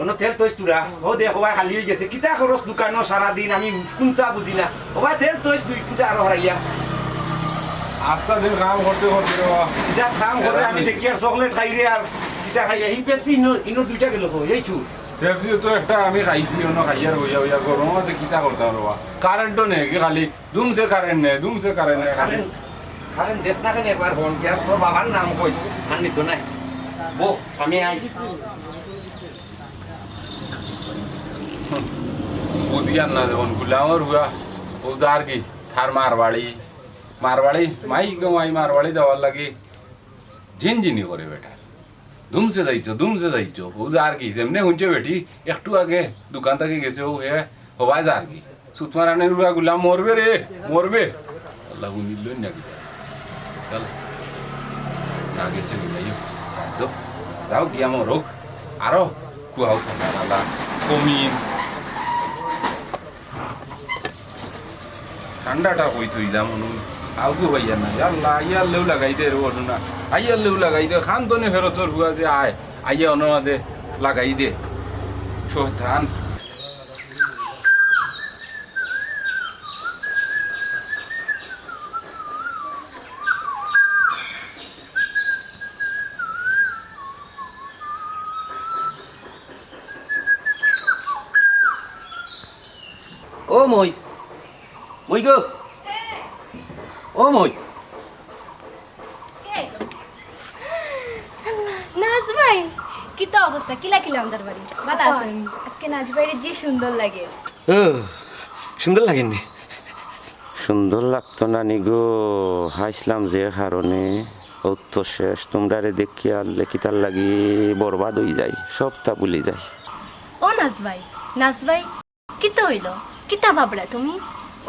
অনো তেল তইছ তোরা? ও দে, হবায় খালি অইগেছে। কিতা করস দোকানো সারাদিন? আমি কুনতা বুঝি না। হবায় তেল তইছ দুই কুটা আরো হারাইয়া। আস্তা দিন কাম করতে করতে রে বা। কিতা কাম করে আমি দেখি আর চকলেট খাই রে আর কিতা খাই। এই পেপসি ইনো, ইনো দুইটা গেল কই? এই চুর। পেপসি তো একটা আমি খাইছি, অনো খাইয়ার হইয়া হইয়া গরম আছে, কিতা করতাম রে বা। কারেন্টও নেই কি খালি? দুমছে কারেন্ট নে, দুমছে কারেন্ট নে। কারেন্ট, কারেন্ট দেস না কেনে একবার ফোন দিয়া, তোর বাবার নাম কইস, আর নিত নাই। বো, আমি আই। বুঝিয়ার না যখন গুলামর হুয়া, ও যার কি, তার মারবাড়ি, মারবাড়ি, মাই গো মাই মারবাড়ি যাওয়ার লাগি ঝিনঝিনি করে বেটার। দুমছে যাইতো, দুমছে যাইতো। ও যার কি, যেমনে হুনছে বেটি, একটু আগে দোকান থাকি গেছে, ও হে হবায় যার কি। সুতমার আনে রুয়া গুলা মরবে রে, মরবে। আল্লাহ হুনিল না কিতা। চল। না গেছে বুঝাইও। তো, যাও গিয়া মরুক। আরো কুয়াও খানা আলা। কমি। ঠান্ডাটা কই থইলাম অনু, আউগু পাইয়ার না। ইয়াল্লা, আইয়ার লেউ লাগাই দে রে বসু না। আইয়ার লেউ লাগাই দে, খান তনে ফেরতর হুয়া যে আয়, আইয়া অনো মাঝে লাগাই দে। শয়তান। ও মই, মই গো, ও মই। কে আইলো? আল্লাহ, নাজ ভাই, কিতা অবস্থা? কিলা কিলা আমরার বাড়ি? ভালা আছইন? আজকে নাজ ভাইরে যে সুন্দর লাগে। ও, সুন্দর লাগেনি? সুন্দর লাগতো না নি গো, হাসলাম যে কারণে। ও তো শেষ, তোমরারে দেখিয়া আনলে কিতার লাগি বরবাদ অই যাই, সবতা ভুলি যাই। ও নাজ ভাই, নাজ ভাই, কিতা অইলো? কিতা ভাবরা তুমি?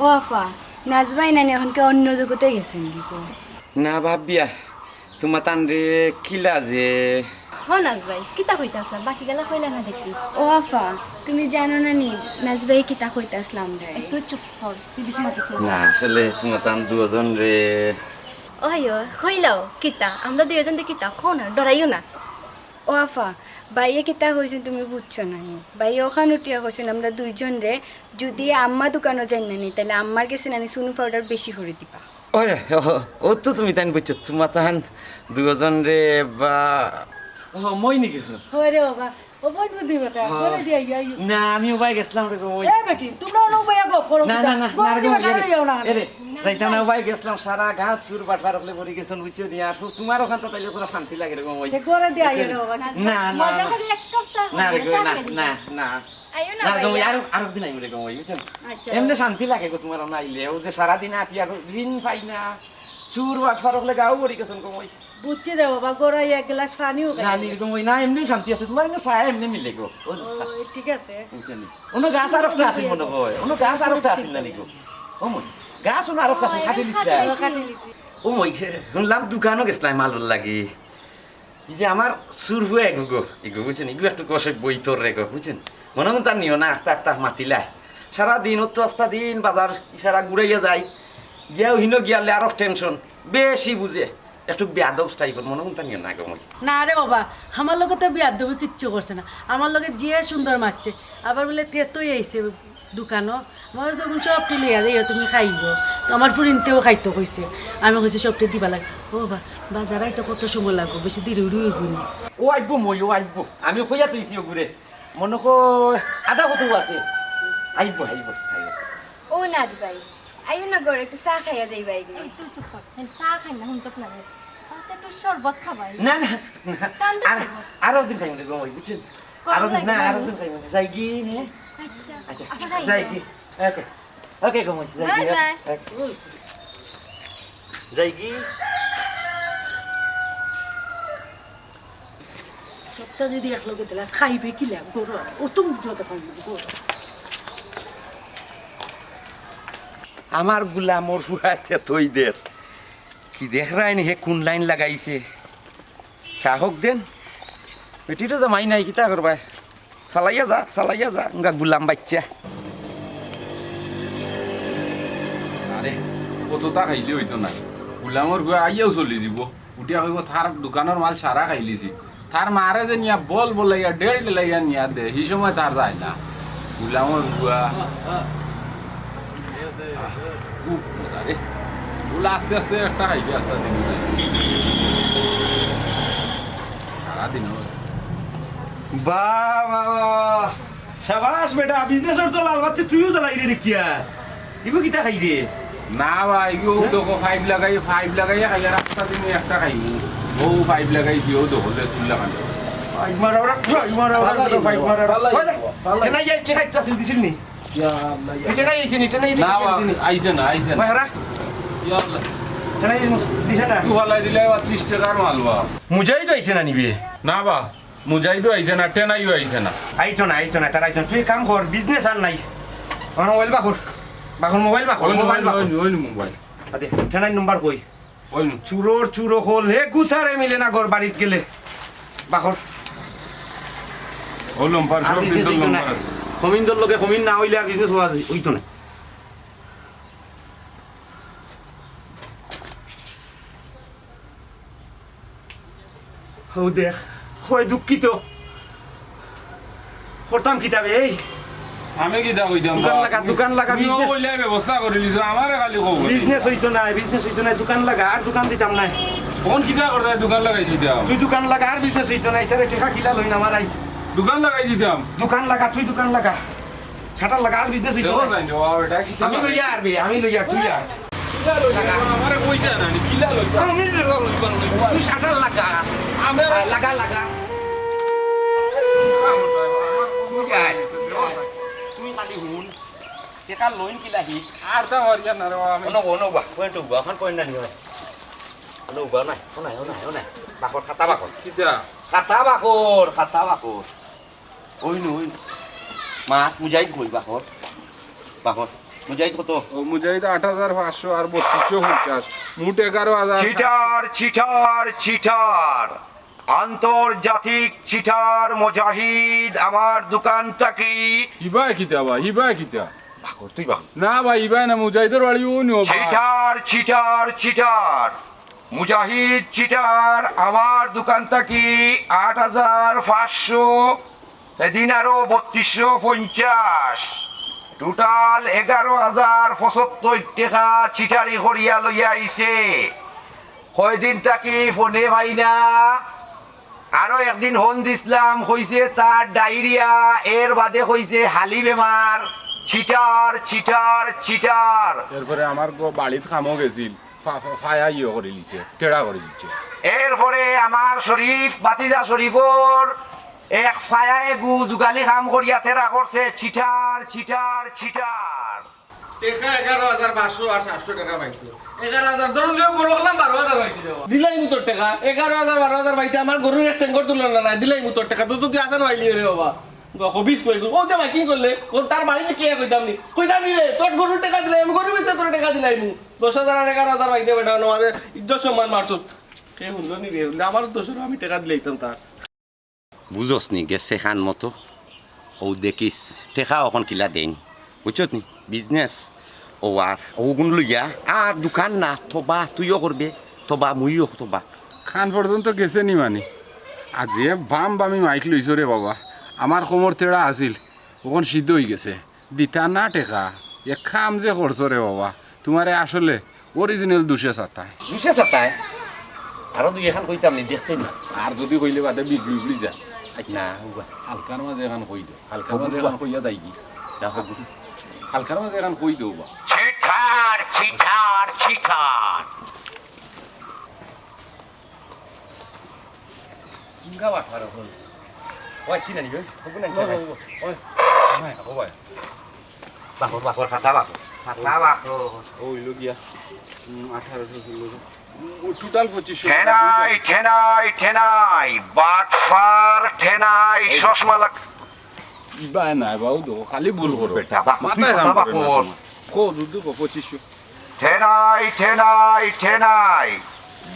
ও আফা, নাজ ভাই নানি অখনকে অন্য জগতে গেছইন নি গো। না ভাবি আর, তুমা তানরে কিলা যে। হ নাজ ভাই, কিতা কইতা আছলা? বাকি গালা কইলা না দেখি। ও আফা, তুমি জানো না নি নাজ ভাই কিতা কইতা আছলা আমরারে? এই তুই চুপ কর, তুই বেশি মাতিস না। না, আসলে তুমা তান দুইজন রে। ওই ও, কইলাও কিতা? আমরা দুইজন তো কিতা? কও না, ডরাইও না। ও আফা, ভাইয়ে কিতা কইছইন তুমি বুঝছো না নি? ভাইয়ে অখান উঠিয়া কইছইন আমরা দুইজনরে যুদি আম্মা দোকানো যাইন না নি, তাইলে আম্মার গেছে নানি চুনু পাউডার বেশি করি দিবা। ওই, ও, ও তো তুমি তাইন বুঝছো, তুমা তান দুইজন রে বা, ও, মই নি গো। ওরে বাবা, ও বইন বুদ্ধি বেটা, হ্যাঁ। করে দিয়া আইও, আইও। না, আমি উবাই গেছলাম রে গো, ওই। এ বেটি, তুমরা অনো উবাইয়া গফ করো না, কিতা? না, না, ঘরে না রে গো, দিবা, ওই, না লইয়া আও না। এরে, যাইতাম না, উবাই গেছলাম, সারা গাঁও চুর বাটপার অকলে ভরি গেছইন, বুঝছো নি? আর তুমার অখানতা তাইলে তোরা শান্তি লাগে রে গো, ওই। তে ঘরে দিয়া আইও রে বাবা। না, না, মজা না। করি এক কাপ চা না রে খাইবে, গো, চা না, খাইবে। না, না। আইও না না রে গো, ভাইয়া। আরো, আরো দিন আইমু রে গো, ওই, বুঝছো? আচ্ছা। এমনে শান্তি লাগে গো তুমার অনো আইলে, ও যে সারাদিন আটি আর ঋণ পাই না, চুর বাটপার অকলে গাঁও ভরি গেছইন গো, ওই। বুঝছি রে বাবা, ঘরে আইয়া এক গ্লাস পানিও খাই। না, নির্গম ওই না, এমনিও শান্তি আছে। তুমার এমনি ছায়া এমনি মিলে গো। ও, ও, সা-, ঠিক আছে। বুঝছো নি? অনো গাছ আর একটা আছিল মনে হয়। অনো গাছ আর একটা আছিল না নি গো? ও মই, গাছ অনো আর একটা আছিল, ও, খাটি লিস না। খাটি লিছি। ও মই, হুনলাম দোকানো গেছলায় মালর লাগি। এই যে আমার চুর হুয়া এগু গো, এগু বুঝছো নি? এগু একটু কষে বই তোর রে গো, বুঝছো নি? মনে হয় তার নিও না, আস্তে আস্তে মাতিলা। সারা দিন, ও তো আস্তা দিন বাজার ইশারা ঘুরাইয়া যায়। গিয়াও হিনো গিয়ালে আরো টেনশন, বেশি বুঝে। একটু বেয়াদব টাইপর, মনে মনে নিও না গো মই। না রে বাবা, আমার লগে তো বেয়াদবি কিচ্ছু করছে না। আমার লগে যে সুন্দর মাতছে, আবার বলে তেতই আইছে দোকানো। আমার যখন সবটি লইয়া যাইও তুমি খাইও, তো আমার ফুরিন্তেও খাইতো কইছে। আমি কইছি সবটি দিবা লাগে। ও বাবা, বাজার আইতে কত সময় লাগবো, বেশি দেরি উড়ি উড়বো না। ও আইবো মই, ও আইবো। আমি কইয়া তৈছি ওগুরে। মনে কয় আধা কত আছে। আইবো, আইবো, আইবো। ও নাজ ভাই, আইও না ঘরে, একটু চা খাইয়া যাইবা এগু। এই তুই চুপ কর। হ্যাঁ, চা খাই না, হুনছত না। আস্তে একটু শরবত খাবাই। না, না, না। ঠান্ডা আর, শরবত। আরো দিন খাইমু রে গো মই, বুঝছেন? গরম আরো দিন, লাগে না, না আরো নি? দিন খাইমু। যাই কি নে? আচ্ছা, আচ্ছা, আবার আইও। যাই কি? ওকে। ওকে গো মই, যাই কি? Bye bye. ওকে। যাই কি? সবটা যদি এক লগে দিলে, আজ খাইবে কি লাগ? গরু আর অত মুখ যত খাইবে, গরু। আমার গুলামর ফুয়াতে থই দের। কি দেখরায়নি হে কুন লাইন লাগাইছে? তা হোক দেন। বেটি তো জামাই নাই, কিতা করবায়? চালাইয়া যা, চালাইয়া যা, উঙ্গা গুলাম বাইচ্চা। আরে, কততা খাইলে অইতো না। গুলামর ফুয়া আইয়াও চলি যিবো। উঠিয়া কইবো, "তার দোকানর মাল সারা খাইলিছি।" তার মারে যে নিয়া বল বলাইয়া, ডেল ডেলাইয়া নিয়া দে, হি সময় তার যায় না। গুলামর ফুয়া। খুব মজা রে। ওলা আস্তে আস্তে একটা খাইবে, আস্তে আস্তে নিবে। সারাদিন ওর। বাহ, বাহ, বাহ, বাহ। শাবাশ বেটা, business-র তো লাল বাতি তুইও জ্বালাই রে দেখিয়া। ইগু কিতা খাই রে? না ভাই, ইগু ও হ্যাঁ? দেখো, পাইপ লাগাই, পাইপ লাগাই খাই, আর রাস্তা দিন একটা খাই। ও পাইপ লাগাইছি, ও দেখো, লে চুল লাগানো। পাইপ মারা ওরা, পাইপ মারা ওরা, পাইপ মারা ওরা। ভালাই, ওই দেখ, ভালাই। চেনাই যাইস, চেনাই যাইস, দিছিল নি? ইয়া আল্লাহ, ইয়া। এটা নাই, আইছে নি, এটা নাই, এটা না, নাই, আইছে নি। আইছে না, আইছে না। ভাই, হারা। ইয়া আল্লাহ। এটা নাই, দিছে না। তুই ভালাই দিলে আবার ত্রিশ টাকার মাল বা। মুজাহিদ আইছে না নিবে? না বা, মুজাহিদও আইছে না, টেনাইও আইছে না। আইতো না, আইতো না, তারা আইতো না। তুই কাম কর, business আর নাই। আমার মোবাইল বাকর। বাকর মোবাইল বাকর, ওই, মোবাইল ওই, বাকর। ওই, ওই মোবাইল। আদে, টেনাই নাম্বার কই? ওই নু। চুরর চুর অকল, হে গুথারে মিলে না ঘর বাড়িত গেলে। বাকর। ও লম্বার আর সব business দিন তো অইতো না। লম্বার আছে। কমিন্দর লগে কমিন না অইলে আর business অওয়া যায়, অইতো না। ও দেখ, হয় দুঃখিত। করতাম কিতা বে, এই? আমি কিতা কইতাম দোকান বা? লাগা, দোকান লাগা, তুমি ও business। কইলে ব্যবস্থা করি লিছো, আমারে খালি কও। Business অইতো না, business অইতো না, দোকান লাগা, আর দোকান দিতাম না। কোন কিতা করতে দোকান লাগাই দিতাম? তুই দোকান লাগা, আর business অইতো না, ইতারে টেকা কিলা লই না আমার আইস। দোকান লাগাই দিতাম। দোকান লাগা, তুই দোকান লাগা। শাটার লাগা, আর business অইতো দেখো না। যাই রে বাবা, এটা কিতা আমি লাগে? লইয়া আর বে, আমি লইয়া, তুই আর। কিলা লইবা? লাগা। আমারে কইতা না নি, কিলা লইবা? আমি যে লইবা, লইবা। তুই শাটার লাগা। আমি আয়, লাগা, লাগা। তুই আয়। তুই খালি হুন। টেকা লইন কিলা হি? আর তা হরিয়া না রে বাবা, আমি অনো, অনো বা, কইন তো বা, খান কইন না নি বা। অনো বা নাই, ও নাই, ও নাই, ও নাই। বাকর, খাতা বাকর। কিতা? খাতা বাকর, খাতা বাকর। ওই নু, ওই নু। মা, মুজাহিদ কই বাকর? বাকর। মুজাহিদ কত? ও, মুজাহিদ আট হাজার পাঁচশো আর বত্রিশশো পঞ্চাশ। মোট এগারো হাজার সাতশো। Cheater, cheater, cheater. আন্তর্জাতিক চিটার মুজাহিদ আমার দোকান থাকি। হিবায় কিতা বা, হিবায় কিতা? বাকর, তুই বাকর। না বা, হিবায় না, মুজাহিদর বাড়ি ও নিও বা। Cheater, cheater, cheater. Mujahid cheater আমার দোকান থাকি আট হাজার পাঁচশো, এদিন আরো বত্রিশশো পঞ্চাশ, total এগারো হাজার পঁচাত্তর টেকা চিটারি করিয়া লইয়া আইছে। কয়দিন থাকি ফোনে পাই না, আরো একদিন ফোন দিছলাম, কইছে তার ডায়রিয়া, এর বাদে কইছে হালি বেমার, চিটার, চিটার, চিটার। এরপরে আমার গো-, বাড়িত কামো গেছিল। ফা-, ফা-, ফায়া ইয়ে করি লিছে, তেড়া করি লিছে। এরপরে আমার শরীফ, ভাতিজা শরীফর এক ফায়া এগু যুগালি কাম করিয়া তেড়া করছে, চিটার, চিটার, চিটার। টেকা এগারো হাজার পাঁচশো আর সাতশো টেকা পাইতো। এগারো হাজার ধরুন, লিও বড় করলাম, বারো হাজার পাইতে দেওয়া। দিলাইমু তোর টেকা, এগারো হাজার, বারো হাজার পাইতে আমার গরুর এক টেঙ্গর তুলনা নাই, দিলাইমু তোর টেকা, তুই যদি আসান পাইলি রে বাবা। হবিস কই গো? ও যে মাইকিং করলে, ও তার বাড়িতে কে কইতাম নি? কইতাম নি রে, তোর গরুর টেকা দিলাই, আমি গরু বেচে তোর টেকা দিলাইমু। দশ হাজার আর এগারো হাজার পাইতে বেটা, আমাদের ইজ্জত সম্মান মারছত। কে হুনলো নি রে? বললে, "আমারও তো সরো, আমি টেকা দিলাইতাম তার।" বুঝস নি, গেছে কান মতো। ও দেখিস, টেকা অখন কিলা দেইন। বুঝছত নি? Business। ও আর, অগুন লইয়া, আর দোকান না, তবা, তুইও করবে, তবা, মুইও তবা। কান পর্যন্ত গেছে নি মানে? আর যে বাম বামি মাইক লইছো রে বাবা, আমার কোমর তেড়া আছিল, অখন সিদ্ধ অই গেছে। দিতা না টেকা, এক কাম যে করছো রে বাবা, তুমারে আসলে original দুষে সাতায়। দুষে সাতায়? আরো দুই এখান কইতাম নি, দেখতে নি। আর যদি কইলে বাদে বিগড়ি উগড়ি যায়। আচ্ছা। না, উবা। হালকার মাঝে এখান কই দেও। হালকার মাঝে এখান কইয়া যাই কি? না, হবু। হালকার মাঝে এখান কই দেও বা। ছিটার, ছিটার, ছিটার। সিঙ্গা বাটপার অখন। ওই চিনা নিবে? হবু না, ওই, ওই, ওই। ওই। না, হবু। বাকর, বাকর, খাতা বাকর। খাতা বাকর। ও, হইল গিয়া। হুম, আঠারোশো ষোলো। ও, total পঁচিশশো টাকা। ঠেনাই, ঠেনাই, ঠেনাই। বাটপার, ঠেনাই, এই চশমা লাগ- ইবায় নাই, বাবু, দেখো, খালি ভুল করো। বেটা, বাকর, তুই মাথায় খাতা কাম করে না বাকর। তোমার। কো দুধ কো পঁচিশশো। ঠেনাই, ঠেনাই, ঠেনাই।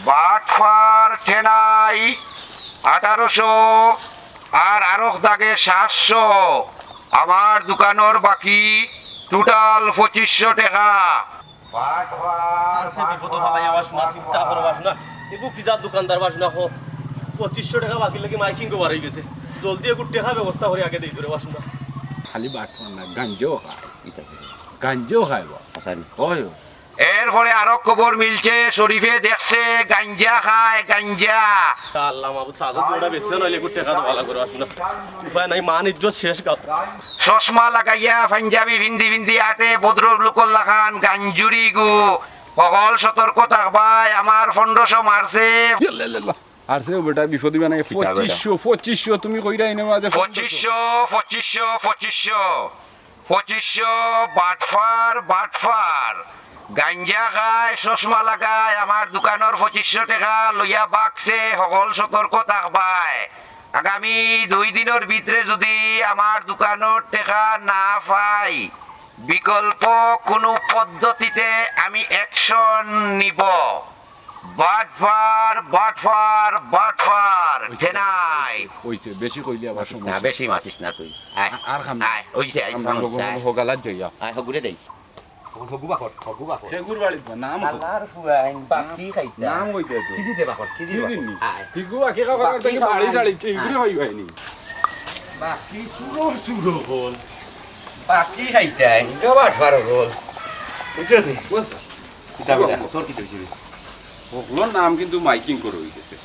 বাটফার ঠেনাই। আঠারোশো। আর আরক দাগে সাতশো। আমার দোকানর বাকি টোটাল পঁচিশশো টেকা। বাটফার, আচ্ছা, বিপদো ফালাই আবার শোনা, চিন্তা করো, আবার শোনা। এগু কি জাত দোকানদার বা শোনা, হো, পঁচিশশো টেকা বাকি লাগি মাইকিং কো বার অই গেছে। জলদি এগু টেকা ব্যবস্থা করি আগে দেই ধরে বা শোনা। খালি বাটফার না, গাঞ্জাও খায়। গাঞ্জাও খায় বা। আচ্ছা। অয়। এরপরে আরো খবর মিলছে, শরীফে দেখছে গাঞ্জা খায়, গাঞ্জা। আল্লাহ মাবুদ, সাধু ওটা বেশি নইলে এগু টেকা দেওয়া লাগবে, আসলে উপায় নাই, মান ইজ্জত শেষ গা। চশমা লাগাইয়া পাঞ্জাবি ভিন্দি ভিন্দি আটে, ভদ্রলোকর লাখান গাঞ্জুরি গু। হকল সতর্ক থাকবায়, আমার পনেরোশো মারছে। ইয়াল্লা, ইয়াল্লা। আর সে বেটা বিপদি বানাই, কিতা বেটা? পঁচিশশো, পঁচিশশো, তুমি কইরা এনে মাঝে পনেরোশো। পঁচিশশো, পঁচিশশো, পঁচিশশো। পঁচিশশো, বাটফার, বাটফার। গাঞ্জা খায়, চশমা লাগায়, আমার দোকানর পঁচিশশো টেকা লইয়া বাকছে, হকল সতর্ক থাকবায়। আগামী দুই দিনর ভিতরে যদি আমার দোকানর টেকা না পাই, বিকল্প কুনু পদ্ধতিতে আমি অ্যাকশন নিব। বাটফার, বাটফার, বাটফার, অইছে, ঠেনাই। অইছে, অইছে, বেশি কইলে আবার মাতিস না, সমস্যা। বেশি মাতিস না তুই। আয়, আ-, আর খাম না। আয়, অইছে, আয়, আমরা খামোস, হগু, আয়। হগু হগালাত যাইয়া। আয়, হগুরে দেই। হগু বাকর, হগু বাকর। হেগুর বাড়িত বা, নাম কো? আল্লাহর ফুয়াইন, বাকি খাইতা। নাম কইতে তো। কিজি দে বাকর, কিজি কিজি দে বাকর। নি? আয়। হিগু বাকি খাবার বাকি থাকি খাওয়া বাড়ি নাই। ছাড়ি, কি হিগুরে আয়। হই হয়নি? বাকি সুরো সুরো বল। বাকি খাইতা, ইনকা বাটফার বল। বুঝছো নি? বুঝছো? কিতা বেটা, তোর কিতা অইছে রে? হকলর নাম কিন্তু মাইকিং করে অই গেছে।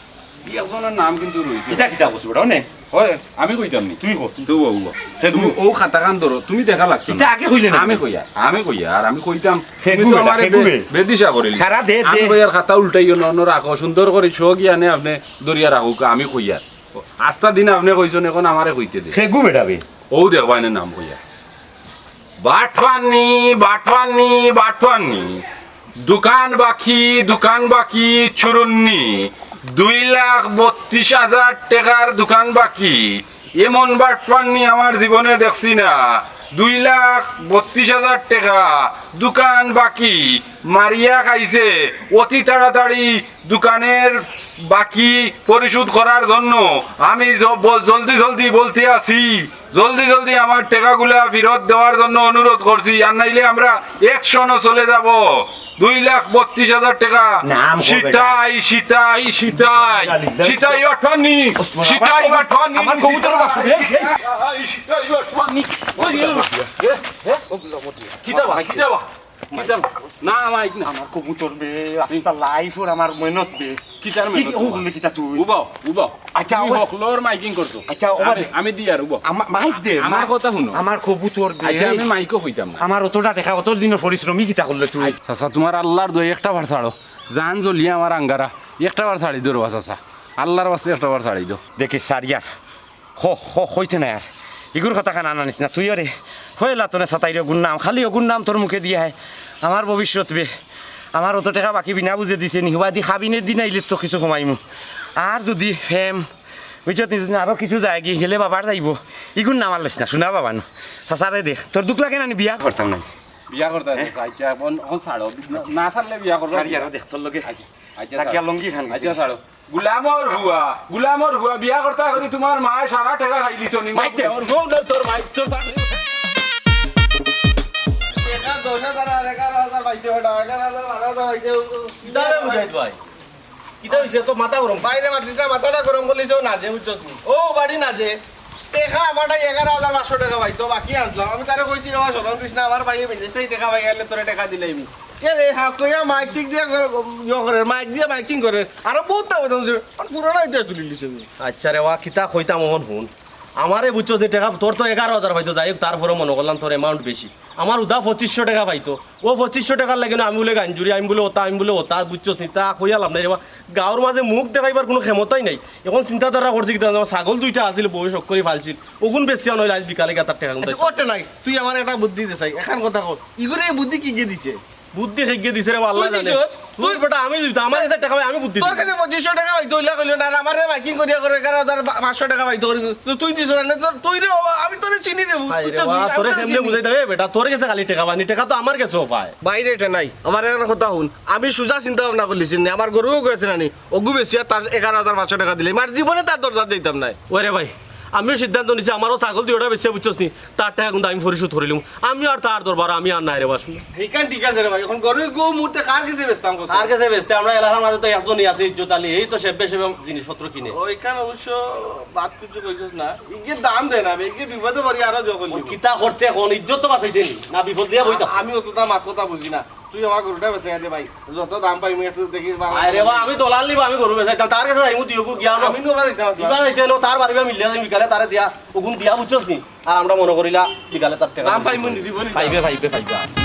দুই একজনর নাম কিন্তু রইছে। ইটা কিতা কস বেটা, অনে? হয়, আমি কইতাম নি। তুই ক। তো ও, ও। তে তুমি তুমি ও খাতাখান ধরো, তুমি দেখা লাগতো না। ইটা আগে কইলে না। আমি কইয়ার, আমি কইয়ার, আমি কইতাম। তুমি তো আমারে বে-, বেদিশা করিলি। সারা দে, আমি দে। কইয়ার খাতা উল্টাইও না, অন্য রাখো, সুন্দর করি শো গিয়ানে আপনে ধরিয়া রাখুক, আমি কইয়ার। আস্তা দিন আপনে কইছইন, এখন আমারে কইতে দে। খেগু বেটা বে। ও দেখো, এনে নাম কইয়া। বাটফারনি, বাটফারনি, বাটফারনি। দোকান বাকি, দোকান বাকি, চুরুন্নি। দুই লাখ বত্রিশ হাজার টেকার দোকান বাকি। এমন বাটফারনি আমার জীবনে দেখছি না। দুই লাখ বত্রিশ হাজার টেকা দোকান বাকি। মারিয়া খাইছে। অতি তাড়াতাড়ি দোকানের বাকি পরিশোধ করার জন্য আমি জ-, বল-, জলদি জলদি বলতে আছি, জলদি জলদি আমার টেকাগুলা ফিরত দেওয়ার জন্য অনুরোধ করছি, আর নাইলে আমরা অ্যাকশনো চলে যাব। দুই লাখ বত্রিশ হাজার টেকা। নাম কো বেটা। সিতাই, সিতাই, সিতাই। সিতাই বাটফারনি, ওসমান, সিতাই আমার বাটফারনি, আমার কবুতর সিতাই, বাসু, এই, এই। সিতাই বাটফারনি। ওই, এ, এ, এ, কিতা বা, কিতা বা? কিতা? না, মাইক না। আমার কবুতর বে, আস্তা লাইফর আমার মেহনত বে। কিতার মেহনত? ও বলে কিতা তুই? উবাও, উবাও। আচ্ছা, তুমি ও হকলর মাইকিং করছো। আচ্ছা, ও আমি, বাদে। আমি দিয়ার, উবাও। আমা-, মাইক দে, আমার মা-, কথা হুনো। আমার কবুতর বে। আচ্ছা, আমি মাইকও কইতাম না। আমার অতটা টেকা, অত দিনর পরিশ্রমী কিতা করলে তুই? আচ্ছা, চাচা, তুমার আল্লার দোয়াই একটা বার ছাড়ো। জান জ্বলিয়া আমার আঙ্গারা। একটা বার ছাড়ি দেও রে বা চাচা। আল্লার ওয়াস্তে একটা বার ছাড়ি দেও। দেখি, সারিয়ার। হ, হ, কইতে নায় আর। ইগুর কথা খান আনানিস না, তুই ওরে। হইলা তনে সাতাইরে অগুর নাম, খালি অগুর নাম তোর মুখে দিয়া হয়। আমার ভবিষ্যৎ বে। আমার অত টেকা বাকি বিনা বুঝে দিছে নি, হুবাদি খাবিনে দিন আইলে তো কিছু কমাইমু। আর যুদি ফেম, বুঝছত নি, যুদি আরো কিছু যায়গি, হেলে বাবার যাইবো। ইগুর নাম আর লইস না, শুনা বাবা নু। চাচারে দেখ, তোর দুখ লাগে না নি, বিয়া করতাম না। বিয়া করতে আছে, আচ্ছা, এখন, এখন ছাড়ো। না, না ছাড়লে বিয়া করবো। ছাড়ি আরো দেখ, তোর লগে। আচ্ছা, আচ্ছা, তাকিয়া ছাড়ো। লুঙ্গি খান গেছে। আচ্ছা, ছাড়ো। গুলামর হুয়া, গুলামর হুয়া, বিয়া করতা করি তুমার মায় সারা টেকা খাইলিতো নি। মাইতে। গুলামর হুয়া, না, তোর মাই, তোর সাথে। টেকা দশ হাজার আর এগারো হাজার পাইতে বেটা, এগারো হাজার, বারো হাজার পাইতে। কিতা রে মুজাহিদ ভাই? কিতা অইছে? তো মাথা গরম। বাইরে মাতিস না, মাথাটা গরম করলিস, ও না যে, বুঝছো তুমি? ও বাড়ি না যে। টেকা আমার তাই এগারো হাজার পাঁচশো টেকা পাইতো, বাকি আনলাম। আমি তারে কইছি, "রে বাবা, শরম করিস না, আমার ভাইয়ে বিদেশ থাকি টেকা পাই আইলে তোরে টেকা দিলাইমু।" এ রে, হা, কইয়া মাইক ঠিক দিয়া, ইয়ে করে, মাইক দিয়া মাইকিং করে। আরো বহুত দাম দাম দিবে। আর পুরানা ইতিহাস তুলি দিছে আমি। আচ্ছা রে, ওয়া কিতা কইতাম অখন হুন। আমারে বুঝছস নি টেকা, তোর তো এগারো হাজার পাইতো, যাই হোক, তারপরেও মনো করলাম তোর amount বেশি। আমার উদা পঁচিশশো টেকা পাইতো। ও পঁচিশশো টেকার লাগি না আমি বুলে গাঞ্জুরি, আমি বুলে ওতা, আমি বুলে ওতা, বুঝছস নি? তা কইয়া লাভ নাই রে বা। গাঁওর মাঝে মুখ দেখাইবার কুনু ক্ষমতাই নাই। এখন চিন্তাধারা করছি কিতা, আমার ছাগল দুইটা আছিল, বউয়ে শখ করি ফালছিল। অগুন বেচিয়া নইলে আইজ বিকালে গিয়া তার টেকা গুনতে আচ্ছা, ওটা নাই। তুই আমার একটা বুদ্ধি দে চাই। এখান কথা কও। ইগুরে এই বুদ্ধি কিগে দিছে? বুদ্ধি হেগে দিছে রে বা, আল্লাহ জানে। তোর বেটা আমি দিতাম, আমার কাছে টেকা পাই, আমি বুদ্ধি দিতাম। তোর কাছে পঁচিশশো টেকা পাইতো, ইলা কইলো না, আমারে মাইকিং করিয়া করে এগারো হাজার পাঁচশো টেকা পাইতো করি। তো তুই দিছস না, তোর, তুই রে, আমি তোরে চিনি রে, তোরে কেমনে বুঝাইতাম? এ বেটা, তোর কাছে খালি টেকা পানি, টেকা তো আমার কাছেও পায়। বাইরে এটা নাই, আমার একটা কথা হুন, আমি সুজা চিন্তা ভাবনা করলিছি নে, আমার গরুও গেছে না নি, ওগু বেচিয়া তার এগারো হাজার পাঁচশো টেকা দিলে, মার জীবনে তার দরজা দিতাম নাই। ওরে ভাই, আমিও সিদ্ধান্ত নিছি, আমারও ছাগল দুইটা বেচিয়া, বুঝছস নি, তার টেকা কিন্তু আমি পরিশোধ করিলিমু। আমি আর তার দরবার, আমি আর নাই রে বা। এইখান ঠিক আছে রে ভাই, এখন গরু গো মুহূর্তে কার কাছে বেচতাম কত? কার কাছে বেচতে? আমরা এলাকার মাঝে তো একজনই আছে ইজ্জত আলী, এই তো সেবে সেবে জিনিসপত্র কিনে। ওইখান অবশ্য বাদ কিছু কইছস না, ইগে দাম দেয় না, ইগে বিপদে পড়ি আরো যখন। কিতা করতে এখন? ইজ্জত তো বাঁচাইতে নি, না বিপদ দিয়া বইতা। আমি অতটা মাত কথা বুঝি না, তুই আমার গরুটা বেচাইয়া দে ভাই, যত দাম পাই মুই একটু দেখিস। আরে বা, আমি দলাল নিব, আমি গরু বেচাইতাম, তার কাছে যাইমু দিও গো গিয়া। আমি নবা দিতাম। ইবা যাইতে নো, তার বাড়ি বা মিললে আমি বিকালে তারে দিয়া, ওগুন দিয়া, বুঝছস নি? আর আমরা মনে করিলা বিকালে তার টেকা দাম পাইমু নি, দিব নি? পাইবে, পাইবে, পাইবে।